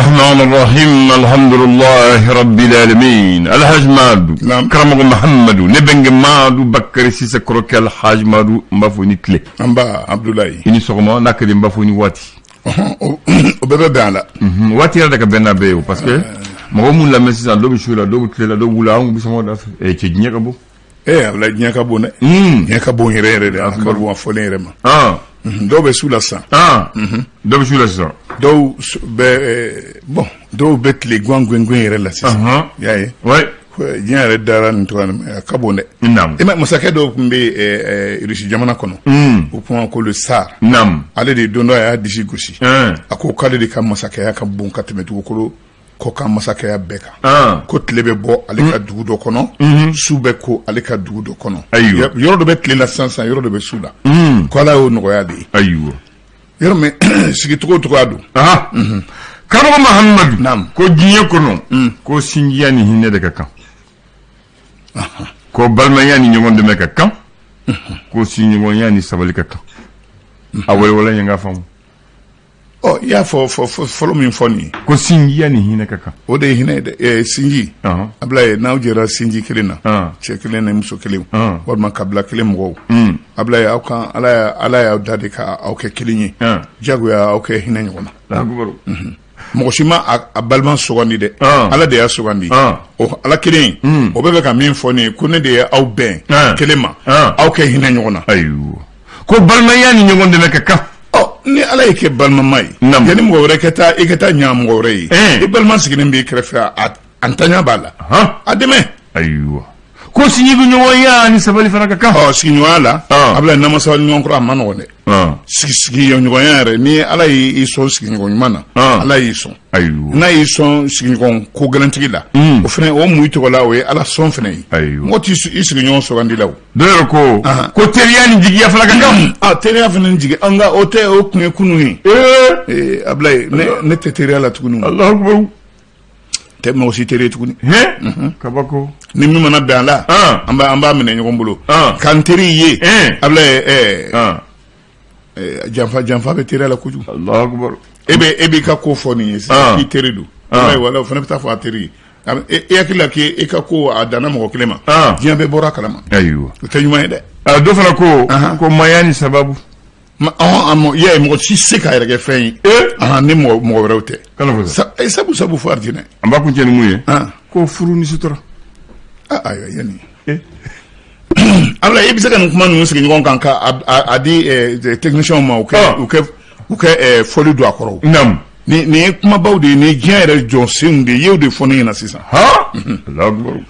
الرحمن الرحيم الحمد لله رب العالمين الحاج Madu. Naam. Karamɔgɔ Mahamadu, ne bɛnkɛ Madu Bakari Sise kɔrɔkɛ Alhaji Madu, n b'a fɔ i ni tile. An ba Abdoulaye. I ni sɔgɔma n'a kɛlen, n b'a fɔ i ni waati. O bɛɛ bɛ bɛn a la. Waati yɛrɛ de ka bɛn n'a bɛɛ ye o, parce que mɔgɔ mun lamɛn sisan, dɔw bɛ su la, dɔw bɛ tile la, dɔw b'u la, anw bɛ sɔngɔ da fɛ. Cɛ, diɲɛ ka bon. Ee Abdoulaye, diɲɛ ka bon dɛ. Diɲɛ ka bon yɛrɛ yɛrɛ de, a ka bon a fɔlen yɛrɛ ma. Dɔw bɛ su la sisan. Dɔw bɛ su la sisan. Dɔw bɛ bon, dɔw bɛ tile gan gɛn gɛn yɛrɛ la sisan. I y'a ye. Diɲɛ yɛrɛ dara nin cogoya nin, a ka bon dɛ. I ma masakɛ dɔw tun bɛ Irisi jamana kɔnɔ. U kuma ko le Tsar. Ale de don dɔ a y'a disi gosi. A ko k'ale de ka masakɛya ka bon ka tɛmɛ dugukolo kɔkan masakɛya bɛɛ kan. Ko tile bɛ bɔ ale ka dugu dɔ kɔnɔ, su bɛ ko ale ka dugu dɔ kɔnɔ. Yɔrɔ dɔ bɛ tile la sisan sisan, yɔrɔ dɔ bɛ su la. Ko Ala y'o nɔgɔya de ye. Yɔrɔ min sigicogo cogoya don. Karamɔgɔ Mahamadu. Naam. Ko diɲɛ kɔnɔ, ko sinjiya ni hinɛ de ka kan, ko balimaya ni ɲɔgɔn dɛmɛ ka kan, ko sigiɲɔgɔnya ni sabali ka kan. A walawala n ka faamu. Ɔ, i y'a fɔ fɔlɔ min fɔ nin ye. Ko sinjiya ni hinɛ ka kan. O de ye hinɛ ye dɛ, sinji. Ablaye, n'aw jɛra sinji kelen na, cɛ kelen ni muso kelen, walima kabila kelen mɔgɔw, Ablaye, aw kan Ala y'aw da de ka aw kɛ kelen ye, jagoya aw kɛ hinɛ ɲɔgɔn na. Mɔgɔ si ma a balima sugandi dɛ, Ala de y'a sugandi. O Ala kelen, o bɛ fɛ ka min fɔ nin ye, ko ne de ye aw bɛn kelen ma, aw kɛ hinɛ ɲɔgɔn na. Ayiwa, ko balimaya ni ɲɔgɔn dɛmɛ ka kan. Ɔ, ni Ala y'i kɛ balimama ye, yanni mɔgɔ wɛrɛ ka taa i ka taa ɲa mɔgɔ wɛrɛ ye, i balima sigilen b'i kɛrɛfɛ, a ntanya b'a la, a dɛmɛ. Ayiwa, ko sigiɲɔgɔnya ni sabali fana ka kan. Ɔ, sigiɲɔgɔnya la, a bila n'a ma sabali ɲɔgɔn kɔrɔ, a ma nɔgɔn dɛ. Sigiɲɔgɔnya yɛrɛ, ni Ala y'i sɔn sigiɲɔgɔn ɲuman na, Ala y'i sɔn. N'a y'i sɔn sigiɲɔgɔn ko gɛlɛntigi la, o fana o mun tɔgɔ la, o ye Ala sɔn fana ye. Mɔgɔ t'i sigiɲɔgɔn sugandi la o. Dɔw yɛrɛ ko ko teriya ni jigiya fana ka kan. A teriya fana ni jigi, an ka o tɛ, o tun ye kunun ye. Ee Ablaye, ne tɛ teriya la tuguni. Alahu akibaru. Tɛ mɔgɔ si teri ye tuguni. Kabako. Ni min mana bɛn a la, an b'a minɛ ɲɔgɔn bolo. K'an teri ye, Ablaye, janfa janfa bɛ teriya la kojugu. Alahu akibaru. E b'i ka ko fɔ nin ye sisan k'i teri don. Ablaye, wala o fana bɛ taa fɔ a teri ye. E hakili la k'e ka ko a danna mɔgɔ kelen ma, diɲɛ bɛɛ bɔra a kalama. Ayiwa. O tɛ ɲuman ye dɛ. Dɔ fana ko ko maya ni sababu. I y'a ye, mɔgɔ si se k'a yɛrɛ kɛ fɛn ye ni mɔgɔ wɛrɛw tɛ. Kana fɔ. Sabu sabu fo arijinɛ. An b'a kuncɛ ni mun ye? Ko furu ni sutura. Ayiwa, yanni Ablaye, i bɛ se ka nin kuma ninnu sigi ɲɔgɔn kan ka a di techniciens ma, u kɛ fɔli don a kɔrɔ. Nin ye kumabaw de ye, nin ye diɲɛ yɛrɛ jɔ senw de ye, o de fɔ ne ɲɛna sisan.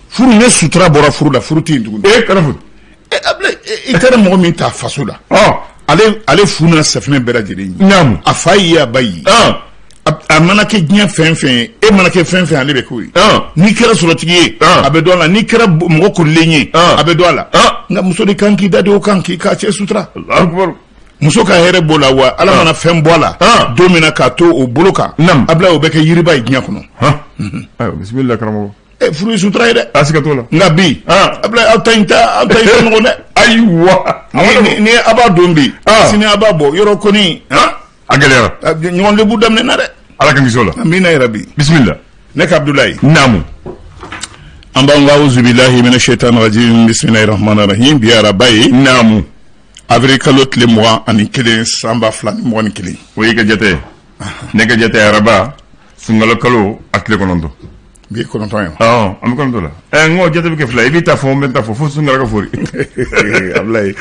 Furu ne sutura bɔra furu la, furu tɛ yen tuguni. Ee, kana fɔ. Ablaye, i taara mɔgɔ min ta faso la, ale fu n'a safinɛ bɛɛ lajɛlen ye. A fa y'i ye, a ba y'i ye. A mana kɛ diɲɛ fɛn fɛn ye, e mana kɛ fɛn fɛn, ale bɛ k'o ye. N'i kɛra sɔrɔtigi ye, a bɛ dɔn a la. N'i kɛra mɔgɔ korilen ye, a bɛ dɔn a la. Nka muso de kan k'i da de o kan k'i k'a cɛ sutura. Muso ka hɛrɛ b'o la wa. Ala mana fɛn bɔ a la don min na k'a to o bolo kan, Ablaye, o bɛ kɛ yiriba ye diɲɛ kɔnɔ. Ayiwa, bisimila karamɔgɔ. Furu ye sutura ye dɛ. A siga t'o la. Nka bi, Ablaye, aw ta in ta, aw ta in tɛ nɔgɔn dɛ. Ayiwa. Ni a b'a don bi, sini a b'a bɔ yɔrɔ kɔni. A gɛlɛyara. Ɲɔgɔn lebu daminɛna dɛ. Ala ka kisi o la. Amina yarabi. Bisimila. Ne ka Abdoulaye. Naamu. An b'an ka auzubillahi mina shaitan rajim, bismillahir rahmanir rahim. Bi araba ye. Naamu. Avril kalo tile 21, san 2021. O y'i ka jate ye. Ne ka jate, araba, sunkalo kalo a tile 9. Bi 9 ye. Ɔ, an bɛ 9 la. N ko jate bɛ kɛ fila, i b'i ta fɔ, n bɛ ta fɔ fo sunkalo ka fori. Ablaye,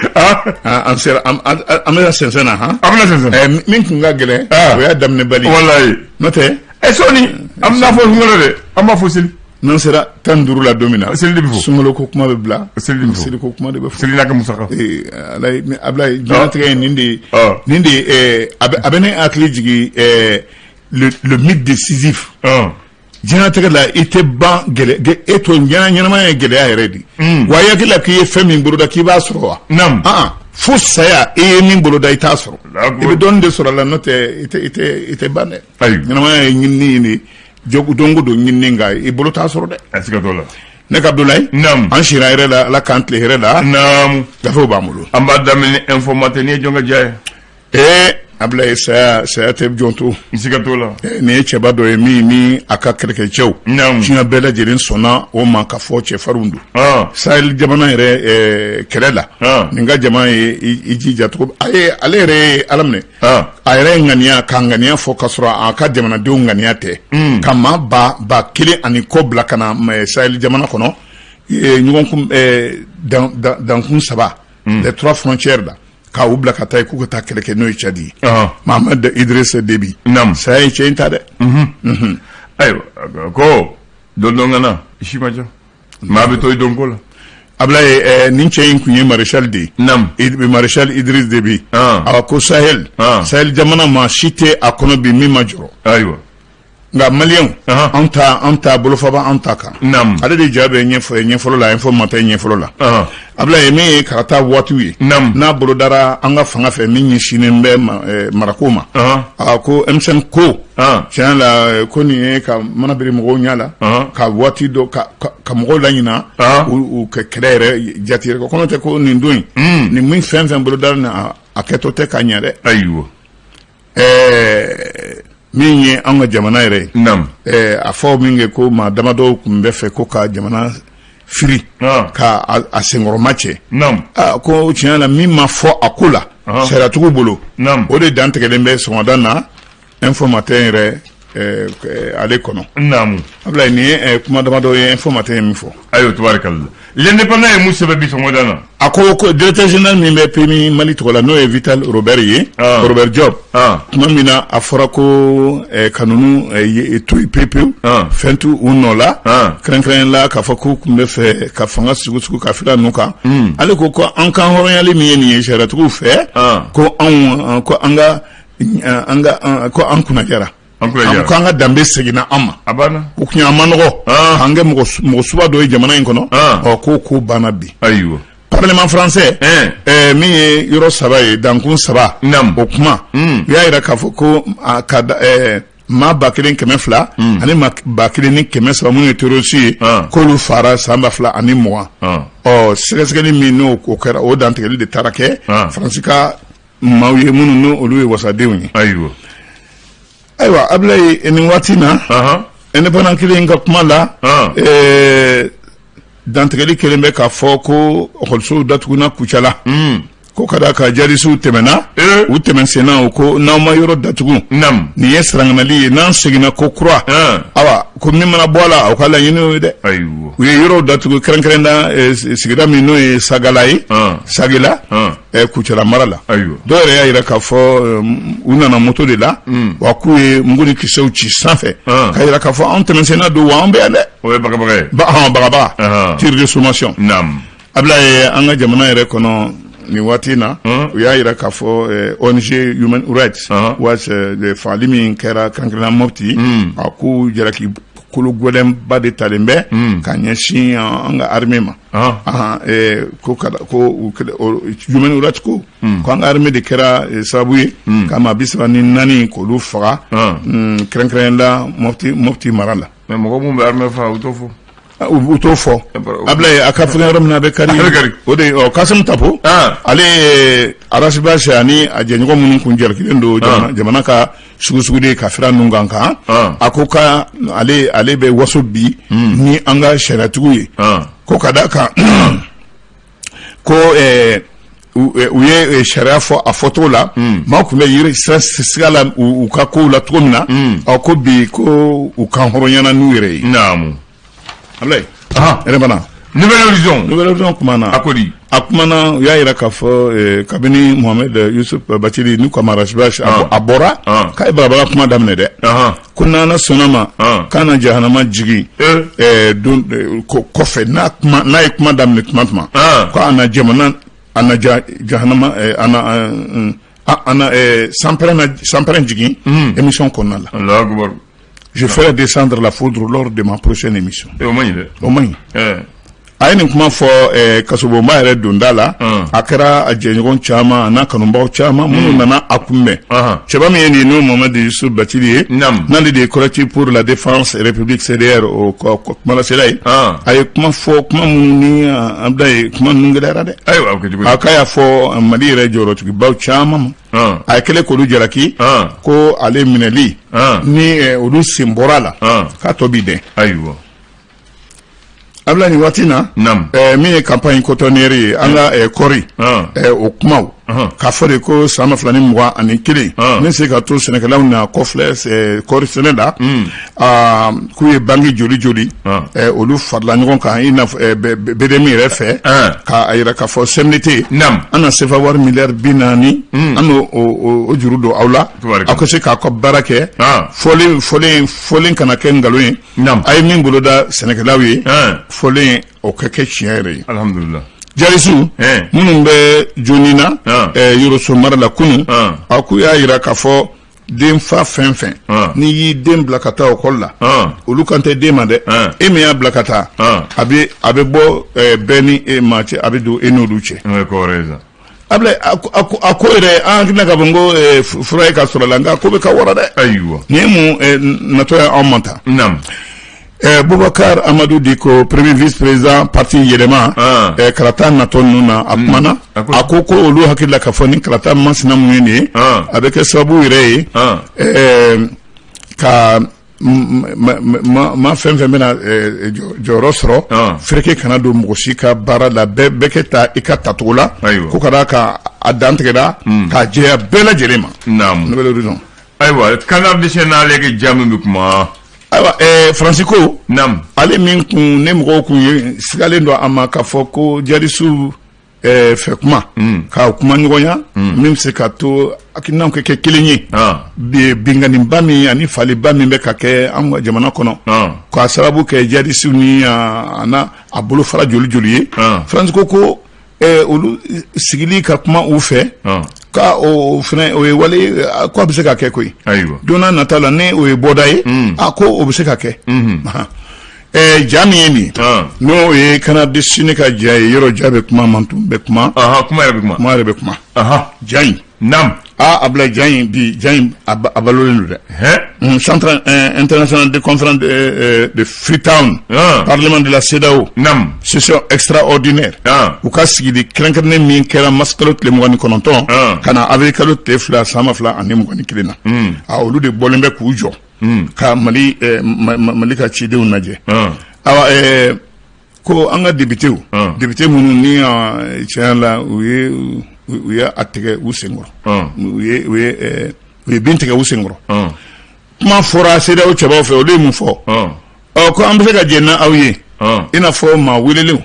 an sera, an bɛna sɛnsɛn na han. An bɛna sɛnsɛn. Min tun ka gɛlɛn, o y'a daminɛ bali. Walayi. N'o tɛ. Sɔɔni an bɛna fɔ sunkalo dɛ, an b'a fɔ seli. N'an sera 15 la don min na, seli de bɛ fɔ. Sunkalo ko kuma bɛ bila. Seli de bɛ fɔ. Seli ko kuma de bɛ fɔ. Seli n'a ka musaka. Alayi, Ablaye, diɲɛlatigɛ ye nin de ye. Nin de ye, a bɛ ne hakili jigin le mythe de Sisyphe. Diɲɛlatigɛ la, i tɛ ban gɛlɛ, e to ɲɛnamaya ye gɛlɛya yɛrɛ de. Wa i hakili la k'i ye fɛn min boloda k'i b'a sɔrɔ wa? Fo saya, i ye min boloda i t'a sɔrɔ. I bɛ dɔɔnin de sɔrɔ a la, n'o tɛ i tɛ ban dɛ. Ɲɛnamaya ye ɲinini ye de, don o don ɲinini, nka i bolo t'a sɔrɔ dɛ. A siga t'o la. Ne ka Abdoulaye. Naamu. An sira hɛrɛ la, Ala k'an tile hɛrɛ la. Naamu. Gafew b'an bolo. An b'a daminɛ Info Matin, ni ye jɔn ka diya ye. Ee. Ablaye, saya saya tɛ jɔn to. Siga t'o la. Nin ye cɛba dɔ ye min ni a ka kɛlɛkɛcɛw, diɲɛ bɛɛ lajɛlen sɔnna o ma k'a fɔ cɛfarinw don. Sahel jamana yɛrɛ kɛlɛ la, nin ka jama ye i jija cogo a ye, ale yɛrɛ ye ala minɛ, a yɛrɛ ye ŋaniya ka ŋaniya fɔ ka sɔrɔ a ka jamanadenw ŋaniya tɛ, ka maa 1000 ani kɔ bila ka na Sahel jamana kɔnɔ, ɲɔgɔn dankun saba, les trois frontières la, k'a u bila ka taa yen k'u ka taa kɛlɛ kɛ, n'o ye Tchad ye. Mahamat Idriss Déby, saya ye cɛ in ta dɛ. Ayiwa, ko don dɔ ŋana si ma ca, maa bɛ to i dɔnko la. Ablaye, nin cɛ in tun ye maréchal de ye. Maréchal Idriss Déby. A ko Sahel jamana, maa si tɛ a kɔnɔ bi min ma jɔrɔ. Nka maliyɛnw, an ta an ta bolofa b'an ta kan. Ale de ja bɛ ɲɛfɔ ɲɛfɔlɔ la, Info Matin ɲɛfɔlɔ la. Ablaye, min ye karata waatiw ye, n'a bolodara an ka fanga fɛ min ɲɛsinnen bɛ marako ma, a ko M5 ko tiɲɛ la, ko nin ye ka mana biri mɔgɔw ɲɛ la, ka waati dɔ ka mɔgɔw laɲina u ka kɛlɛ yɛrɛ jate yɛrɛ kɔnɔ tɛ, ko nin don in, nin min fɛn fɛn bolodara nin, a kɛtɔ tɛ ka ɲɛ dɛ. Ɛɛ, min ye an ka jamana yɛrɛ ye, a fɔ min kɛ ko maa damadɔw tun bɛ fɛ ko ka jamana firi, ka a senkɔrɔma cɛ, ko tiɲɛ la, min ma fɔ a ko la sariyatigiw bolo, o de dantigɛlen bɛ sɔgɔmada na Info Matin yɛrɛ ale kɔnɔ. Ablaye, nin ye kuma damadɔ ye Info Matin ye min fɔ. Ayiwa, tubarikalla. L'Indépendant ye mun sɛbɛn bi sɔgɔmada na? A ko directeur général min bɛ PMU Mali tɔgɔ la, n'o ye Vital Robert ye, Robert Diop, tuma min na a fɔra ko ka ninnu to yen pewu pewu, fɛn t'u u nɔ la, kɛrɛnkɛrɛnnen la k'a fɔ k'u tun bɛ fɛ ka fanga sugusugu ka fira ninnu kan, ale ko ko an kan hɔrɔnyali min ye nin ye sariyatigiw fɛ, ko anw ko an ka an ka ko an kunnajara, ko an ka danbe seginna an ma. A banna. O tun a ma nɔgɔ k'an kɛ mɔgɔ suba dɔ ye jamana in kɔnɔ. Ɔ, ko banna bi. Parlement français, min ye yɔrɔ saba ye, dankun saba, o kuma, u y'a jira k'a fɔ ko ka maa 1200 ani maa 1300 minnu ye terroriste ye, k'olu fara san 2020. Ɔ, sɛgɛsɛgɛli min n'o kɛra, o dantigɛli de taara kɛ Faransi ka maaw ye minnu n'o olu ye wasadenw ye. Ayiwa, Ablaye, nin waati na, Indépendant kelen ka kuma la, dantigɛli kelen bɛ k'a fɔ ko ekɔlisow datuguna Kucala, ko ka da ka jadisiw tɛmɛna u tɛmɛ senna. O ko n'aw ma yɔrɔ datugu, nin ye saranganali ye, n'an seginna ko kura, awa, ko min mana bɔ a la, aw ka laɲini ye dɛ. U ye yɔrɔw datugu, kɛrɛnkɛrɛn na sigida min n'o ye Sagala ye, Sagela, Kucala mara la. Dɔw yɛrɛ y'a jira k'a fɔ u nana moto de la, wa k'u ye mugu ni kisɛw ci sanfɛ k'a jira k'a fɔ anw tɛmɛsenna don, wa an bɛ yan dɛ. O ye bagabaga ye. Bagabaga, tir de sommation. Ablaye, an ka jamana yɛrɛ kɔnɔ nin waati in na, u y'a jira k'a fɔ ONG Human Rights Watch, fagali min kɛra kɛrɛnkɛrɛnnenya Mopti, a k'u jalaki kolo gɛlɛnba de talen bɛ ka ɲɛsin an ka armée ma. Ko ko Human Rights ko ko an ka armée de kɛra sababu ye ka maa 34 k'olu faga, kɛrɛnkɛrɛnnenya la Mopti mara la. Mais mɔgɔ minnu bɛ armée faga, u t'o fɔ. U t'o fɔ. Ablaye, a ka fɛngɛ yɔrɔ min na, a bɛ kari o de. Ɔ, Kassim Tapo, ale ye Ras Bath ani a jɛɲɔgɔn minnu kun jalakilen don jamana ka sugusuguden ka fira ninnu kan, a ko ka ale bɛ waso bi ni an ka sariyatigiw ye, ko ka da kan ko u ye sariya fɔ a fɔcogo la, maaw tun bɛ yiri siga la u ka kow la cogo min na. Ɔ, ko bi ko u kan hɔrɔnyana n'u yɛrɛ ye. Ablaye, yɛrɛ bana. Nouvelle Horizon. Nouvelle Horizon kumana. A ko di? A kumana, u y'a jira k'a fɔ kabini Mohamed Youssouf Bathily n'u ka Ras Bath a bɔra, k'a ye bagabaga kuma daminɛ dɛ, ko n'Ala sɔnna ma, k'a na jahanama jigin don kɔfɛ, n'a ye kuma daminɛ tuma ko a na jamana, a na jahanama, a na a na sanpɛrɛn jigin émission kɔnɔna la. Allahu akbar. Je ferai descendre la foudre lors de ma prochaine émission. O man ɲi dɛ. O man ɲi. A ye nin kuma fɔ kasobonba yɛrɛ donda la. A kɛra a jɛɲɔgɔn caman a n'a kanubaw caman minnu nana a kunbɛn. Cɛba min ye nin n'o Mohamed Youssouf Bathily ye, n'ale de ye Collectif pour la défense République CDR o kumalasela ye, a ye kuma fɔ, kuma minnu ni Abdoulaye, kuma ninnu gɛlɛyara dɛ. Ayiwa. A k'a y'a fɔ Mali yɛrɛ jɔyɔrɔtigibaw caman ma, a ye kɛlen k'olu jalaki ko ale minɛli ni olu sen bɔra a la, k'a tɔ b'i dɛn. Ayiwa. Abdoulaye, nin waati na, min ye campagne cotonnière ye, an ka kɔɔri o kumaw k'a fɔ de ko san 2021 min se ka to sɛnɛkɛlaw na kɔfilɛ kɔɔri sɛnɛ la, k'u ye banki joli joli olu farala ɲɔgɔn kan, i n'a fɔ BDM yɛrɛ fɛ, k'a jira k'a fɔ CMDT an na sefa wari miliyari 40, an n'o o juru don aw la, aw ka se k'aw ka baara kɛ, fɔlen fɔlen fɔlen kana kɛ nkalon ye. A ye min boloda sɛnɛkɛlaw ye, fɔlen o ka kɛ tiɲɛ yɛrɛ ye. Alhamdulillah. Jihadisiw minnu bɛ joni na Yoroso mara la kunun, a k'u y'a jira k'a fɔ denfa fɛn fɛn n'i y'i den bila ka taa ekɔli la, olu kan tɛ den ma dɛ, e min y'a bila ka taa, a bɛ bɔ bɛɛ ni e maa cɛ, a bɛ don e n'olu cɛ. Abdoulaye, a ko yɛrɛ, an hakili k'a fɔ n ko fura ye ka sɔrɔ la, nka ko bɛ ka wara dɛ. Ayiwa. Nin ye mun natɔ ye anw ma tan? Boubacar Amadou Dicko, premier vice-président parti Yɛlɛma, kalata natɔ ninnu na, a kumana, a ko ko olu hakili la k'a fɔ ni kalata masina mun ye nin ye, a bɛ kɛ sababu yɛrɛ ye ka ma fɛn fɛn bɛna jɔyɔrɔ sɔrɔ, fereke kana don mɔgɔ si ka baara la, bɛɛ kɛ ta i ka tacogo la, ko ka d'a kan a dantigɛra k'a jɛya bɛɛ lajɛlen ma. Nouvel Horizon. Ayiwa, Canard déchaîné, ale ka ja min bɛ kuma. Ayiwa, Faransi ko ale min kun ne mɔgɔw kun ye sigalen don a ma k'a fɔ ko jihadisiw fɛ kuma k'a kuma ɲɔgɔnya min bɛ se ka to hakilinaw ka kɛ kelen ye, binkanniba min ani faliba min bɛ ka kɛ an ka jamana kɔnɔ k'a sababu kɛ jihadisiw ni a n'a a bolofara joli joli ye, Faransi ko olu sigili ka kuma u fɛ, ka o fana o ye wale ko a bɛ se ka kɛ koyi. Don n'a nata la, ni o ye bɔda ye, a ko o bɛ se ka kɛ. Ja min ye nin, n'o ye Canard déchaîné ka ja ye, yɔrɔ ja bɛ kuma, mantu bɛ kuma. Kuma yɛrɛ bɛ kuma. Kuma yɛrɛ bɛ kuma. Ja in. Aa Abdoulaye, ja in bi, ja in a balolen don dɛ. Centre international de conférence de Freetown, parlement de la CEDEAO, session extraordinaire, u ka sigili kɛrɛnkɛrɛnnen min kɛra mars kalo tile 29 ka na avril kalo tile 2 san 2021 na, a olu de bɔlen bɛ k'u jɔ ka Mali Mali ka cidenw lajɛ. Awa, ko an ka députéw, député minnu ni tiɲɛ la u ye a tigɛ u senkɔrɔ, u ye bin tigɛ u senkɔrɔ, kuma fɔra CEDEAO cɛbaw fɛ, olu ye mun fɔ? Ɔ, ko an bɛ se ka jɛn n'aw ye i n'a fɔ maa welelenw,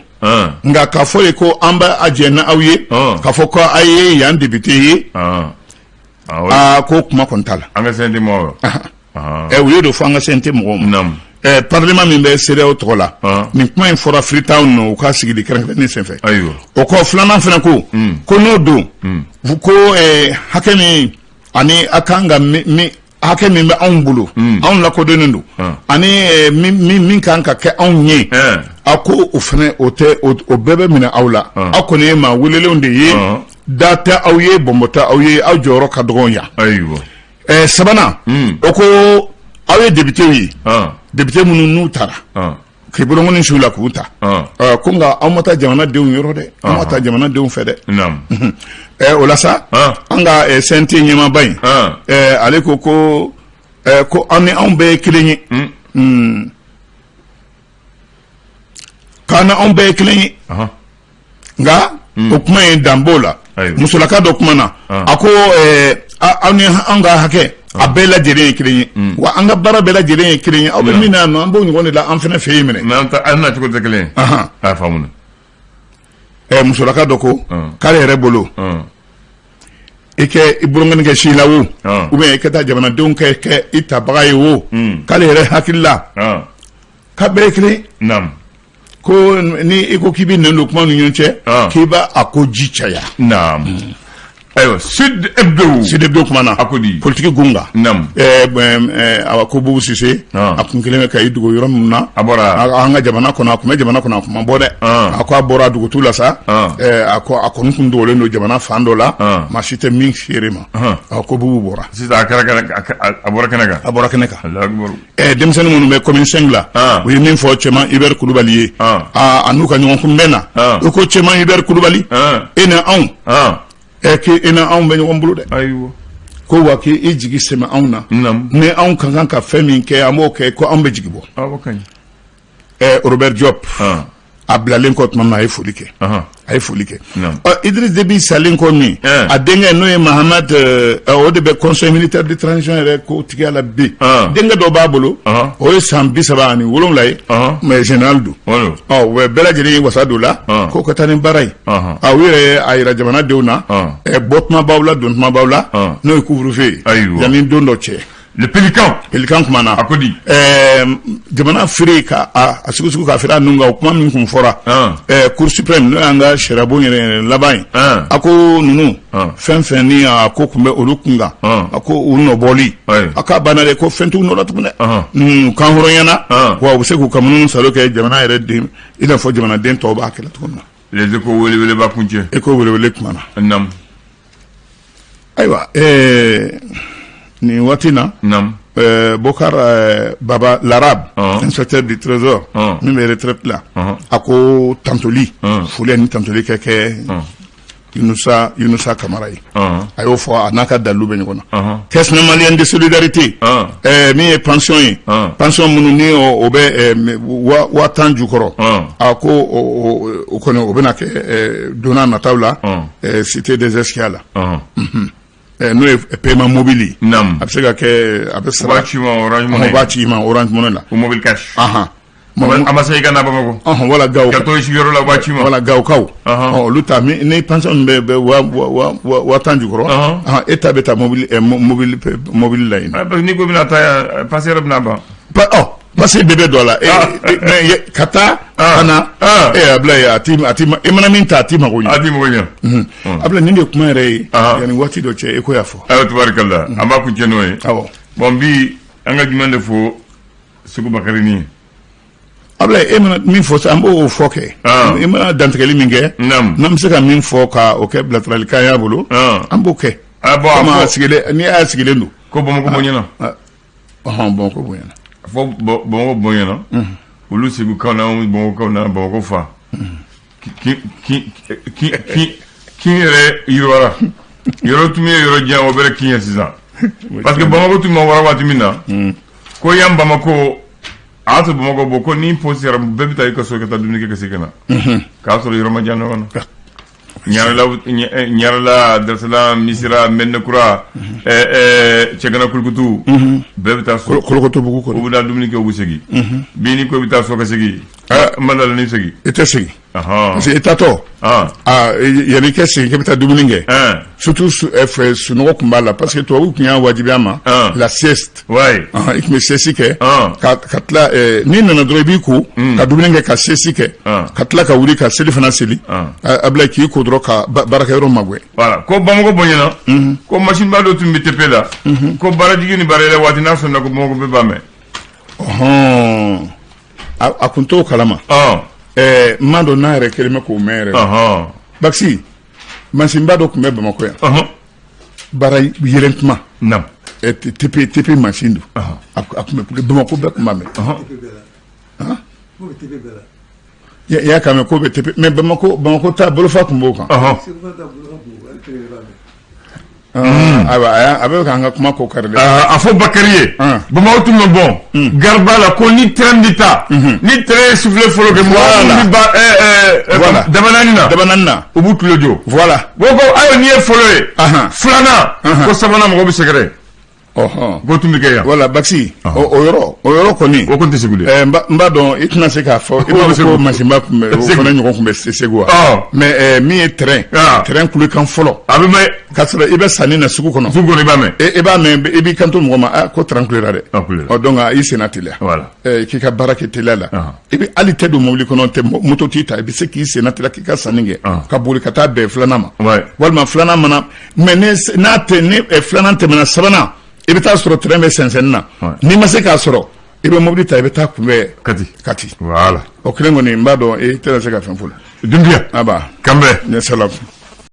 nka k'a fɔ ye ko an bɛ a jɛn n'aw ye k'a fɔ ko aw ye yan député ye, aa ko kuma kɔni t'a la. An ka CNT mɔgɔw. U y'o de fɔ an ka CNT mɔgɔw ma. Parlement min bɛ CEDEAO tɔgɔ la, nin kuma in fɔra Freetown nɔ, u ka sigili kɛrɛnkɛrɛnnen senfɛ. O kɔ, filanan fana ko ko n'o don, ko hakɛ min ani a kan ka min, hakɛ min bɛ anw bolo, anw lakodɔnnen don, ani min kan ka kɛ anw ye, a ko o fana o tɛ, o bɛɛ bɛ minɛ aw la. Aw kɔni ye maa welelenw de ye, da tɛ aw ye, bɔnbɔ tɛ aw ye, aw jɔyɔrɔ ka dɔgɔn yan. Sabanan, o ko aw ye députéw ye, député minnu n'u taara k'i bolokɔni su la k'u ta, ko nka aw ma taa jamanadenw yɔrɔ dɛ, aw ma taa jamanadenw fɛ dɛ. O la sa, an ka CNT ɲɛmaaba in, ale ko ko an ni anw bɛɛ ye kelen ye, k'an ni anw bɛɛ ye kelen ye, nka o kuma in dan b'o la. Musolaka dɔ kuma na, a ko aw ni an ka hakɛ a bɛɛ lajɛlen ye kelen ye, wa an ka baara bɛɛ lajɛlen ye kelen ye. Aw bɛ min na yan nɔ, an b'o ɲɔgɔn de la an fana fɛ yen minɛ. Mais an na cogo tɛ kelen ye. A faamu. Musolaka dɔ ko k'ale yɛrɛ bolo, i kɛ i bolonkɔni kɛ si la o, ou bien i ka taa jamanadenw kɛ i tabaga ye o, k'ale yɛrɛ hakili la k'a bɛɛ ye kelen. Ko ni i ko k'i bɛ nɛn don kuma ni ɲɔgɔn cɛ, k'i b'a a ko ji caya. Ayiwa, Sud Hebdo. Sud Hebdo kumana. A ko di? Politiki gunga. Naam. Awa, ko Bubu Sise a kun kelen bɛ ka i dogo yɔrɔ min na. A bɔra. An ka jamana kɔnɔ, a kun bɛ jamana kɔnɔ, a kun ma bɔ dɛ. A ko a bɔra dugutu la sa. A ko a kɔni kun dogolen don jamana fan dɔ la, maa si tɛ min seere ma. A ko Bubu bɔra. Sisan a kɛra a bɔra kɛnɛ kan. A bɔra kɛnɛ kan. Alahu akibaru. Denmisɛnnin minnu bɛ commune 5 la, u ye min fɔ Cɛman Hubert Kulubali ye, a n'u ka ɲɔgɔn kunbɛn na, u ko Cɛman Hubert Kulubali, e ni anw, k'e ni anw bɛ ɲɔgɔn bolo dɛ. Ayiwa. Ko wa k'i jigi sɛmɛ anw na. Ni anw ka kan ka fɛn min kɛ, an b'o kɛ, ko anw bɛ jigi bɔ. Robert Diop, a bilalen kɔ tuma min na, a ye foli kɛ. A ye foli kɛ. Idriss Déby salen kɔ min, a denkɛ n'o ye Mahamad, o de bɛ conseil militaire de transition yɛrɛ ko tigiya la bi. Denkɛ dɔ b'a bolo, o ye san 37 ye, mais général don. Ɔ, u bɛ bɛɛ lajɛlen ye wasa don la ko ka taa ni baara ye. A u yɛrɛ ye a yira jamanadenw na, bɔtuma b'aw la, dontuma b'aw la, n'o ye couvre-feu ye yanni don dɔ cɛ. Le Pélican. Pélican kumana. A ko di? Jamana feere ka a sugu ka feere a nun kan, o kuma min kun fɔra. Cour suprême, n'o y'an ka sariyabon yɛrɛ yɛrɛ laban ye. A ko ninnu fɛn fɛn ni a ko tun bɛ olu kun kan, a ko u nɔbɔli, a k'a banna dɛ, ko fɛn t'u nɔ la tuguni dɛ. U kan hɔrɔnyana wa, u bɛ se k'u ka munumunu salo kɛ jamana yɛrɛ den, i n'a fɔ jamanaden tɔw b'a kɛ la cogo min na. Les Échos weleweleba kuncɛ. Échos welewele kumana. Naam. Ayiwa, nin waati na, Bokar Baba Larabe, inspecteur du trésor min bɛ retraite la, a ko tantoli, foli ani tantoli kɛ kɛ Yunusa Kamara ye. A y'o fɔ, a n'a ka dalilu bɛ ɲɔgɔn na. Caisse malienne de solidarité, min ye pension ye, pension minnu ni o bɛ 10,000 jukɔrɔ, a ko o kɔni o bɛna kɛ don n'a nataw la cité des Eskia la, n'o ye paiement mobile ye. A bɛ se ka kɛ, a bɛ sara. U b'a ci i ma Orange Money. U b'a ci i ma Orange Money la. Ou mobile cash. Ahan. A ma se i ka na Bamakɔ. Ɔhɔn, wala Gawo. Ka to i sigiyɔrɔ la, u b'a ci i ma. Wala Gawokaw. Olu ta ni pension bɛ 10,000 jukɔrɔ. E ta bɛ taa mobili mobili mobili la yen. Parce que n'i ko i bɛna taa yan, passe yɛrɛ bɛna ban. Ɔ, parce que bɛɛ bɛ don a la, mais ka taa ka na, Abulaye, a ti a ti i mana min ta, a t'i mago ɲɛ. A t'i mago ɲɛ. Abulaye, nin de ye kuma yɛrɛ ye yanni waati dɔ cɛ, e ko y'a fɔ. Ayiwa, tubarikala, an b'a kuncɛ n'o ye. Awɔ. Bon, bi an ka jumɛn de fɔ Segu Bakari ni ye? Abulaye, e mana min fɔ sisan, an b'o fɔ kɛ. I mana dantigɛli min kɛ, n'an bɛ se ka min fɔ ka o kɛ bilasiralikan y'a bolo, an b'o kɛ. Bon, komi a sigilen, n'i y'a sigilen don. Ko Bamakɔ bonyana. Ɔhɔn, Bamakɔ bonyana. Fɔ Bamakɔ bonyana. Olu Segukaw n'anw Bamakɔkaw n'a Bamakɔ fa. Kin yɛrɛ yiriwara. Yɔrɔ tun ye yɔrɔ jan, o bɛɛ kin ye sisan. Parce que Bamakɔ tun ma wara waati min na. Ko yan Bamakɔ, a y'a sɔrɔ Bamakɔ bɔ ko ni pɔsi sera, bɛɛ bɛ taa i ka so ka taa dumuni kɛ ka segin ka na. K'a sɔrɔ yɔrɔ ma jan ɲɔgɔn na. Ɲarela, Darisala, Misira, Mɛdinakura, Cɛgana, Kulukutu, bɛɛ bɛ taa so. Kolokotobugu kɔni. U bɛ taa dumuni kɛ, u bɛ segin. Bi ni ko i bɛ taa so ka segin, n ma dala ni segin. I tɛ segin. Parce que i taatɔ, yanni i ka segin k'i bɛ taa dumuni kɛ, surtout sunɔgɔ tun b'a la, parce que tubabuw tun y'a wajibiya ma la sieste. I tun bɛ sieste kɛ ka tila, n'i nana dɔrɔn i b'i ko ka dumuni kɛ ka sieste kɛ ka tila ka wuli ka seli fana seli. Abulaye, k'i ko dɔrɔn ka baarakɛyɔrɔ magɛn. Voilà, ko Bamakɔ bonyana, ko masinba dɔ tun bɛ TP la, ko baarajigin ni baara yɛlɛ waati n'a sɔnna, ko Bamakɔ bɛɛ b'a mɛn. Ɔhɔn, a kun t'o kalama. N m'a dɔn n'a yɛrɛ kelen bɛ k'o mɛn yɛrɛ. Bakisi, masinba dɔ tun bɛ Bamakɔ yan. Baara yɛlɛn tuma. TP TP masin don. A tun bɛ Bamakɔ, bɛɛ tun b'a mɛn. I y'a kan mɛn ko bɛ TP, mais Bamakɔ Bamakɔ ta bolofa tun b'o kan. Ayiwa, a bɛ k'an ka kuma ko kari dɛ. A fɔ Bakari ye, Bamakɔ tun bɛ bɔ gariba la, ko ni train bɛ taa, ni train ye sifflet fɔlɔ kɛ, mɔgɔ minnu bɛ ba dabanani na, dabanani na, u b'u tulo jɔ. Voilà. Ko ko ayiwa, n'i ye fɔlɔ ye, filanan ko sabanan, mɔgɔ bɛ sɛgɛrɛ. Ko tun bɛ kɛ yan. Voilà, Baxi, o yɔrɔ, o yɔrɔ kɔni. O kɔni tɛ Segu dɛ. N b'a dɔn i tɛna se k'a fɔ. I b'a fɔ ko masinba tun bɛ, o fana ɲɔgɔn tun bɛ Segu wa? Mais min ye train. Train kulekan fɔlɔ. A bɛ mɛn. K'a sɔrɔ i bɛ sanni na sugu kɔnɔ. Sugu kɔnɔ i b'a mɛn. I b'a mɛn, i b'i kanto mɔgɔ ma, aa ko train kulera dɛ. A kulera. Ɔ donc i senna teliya. Voilà. K'i ka baara kɛ teliya la. I bɛ hali tɛ don mobili kɔnɔ, tɛ moto t'i ta, i bɛ se k'i senna teliya k'i ka sanni kɛ. Ka boli ka taa bɛn filanan ma. Walima filanan mana mais n'a tɛ ni filanan tɛmɛna sabanan, i bɛ taa sɔrɔ train bɛ sɛnsɛnni na. N'i ma se k'a sɔrɔ, i bɛ mobili ta, i bɛ taa kunbɛn Kati. Kati. Voilà. O kelen kɔni, n b'a dɔn i tɛna se ka fɛn fɔ la. Dunbiya. Aba. Kanbɛ. Ne salam.